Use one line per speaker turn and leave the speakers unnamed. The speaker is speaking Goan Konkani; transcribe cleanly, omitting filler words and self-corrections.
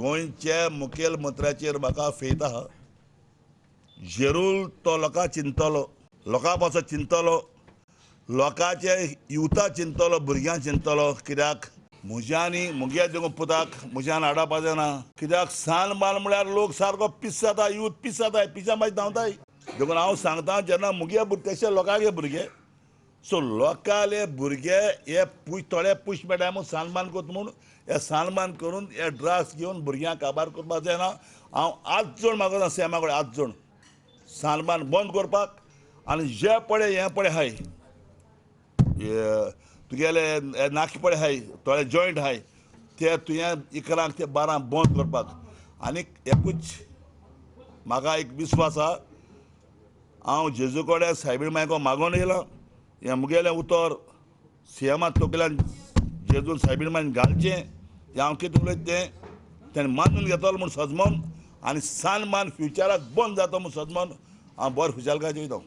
गोंयच्या मुखेलमंत्र्याचेर म्हाका फेत आहा. जेरूल तो लोकां चिंततलो, लोकां पासत चिंततलो, लोकांचे युथा चिंततलो, भुरग्यांक चिंततलो. कित्याक म्हज्यानी म्हगे देखून पुताक म्हज्यान हाडपा जायना. कित्याक सान बाल म्हळ्यार लोक सारको पिस जाता, यूथ पीस जाताय, पिशा मागीर धांवताय. देखून हांव सांगता, जेन्ना मुगे तशे लोकांगे भुरगे, सो लोकांले भुरगे हे पुश थोडे पुश मेळटा म्हूण सानमान करता म्हूण हे सानमान करून हे ड्रग्स घेवन भुरग्यांक काबार करपाक जायना. हांव आज जोड मागता सीएमा कडेन, आज जोड सानमान बंद करपाक. आनी जे पळय हें पळय आहाय तुगेले नाके पळय आहाय, थोडे जॉयंट आहाय, ते तुवें 11 ते 12 बंद करपाक. आनी एकूच म्हाका एक विस्वास आहा, हांव जेजू कडेन सायबीण मायको मागोन येयलां, हें मुगेलें उतर सीएमा तकल्यान जेजून सायबीण मायन घालचें, हें हांव कितें उलयता तें तेणें मानून घेतलो म्हूण सजमोन, आनी सान मान फ्युचराक बंद जाता म्हूण सजमोन हांव बरो खुशालकाय वयता.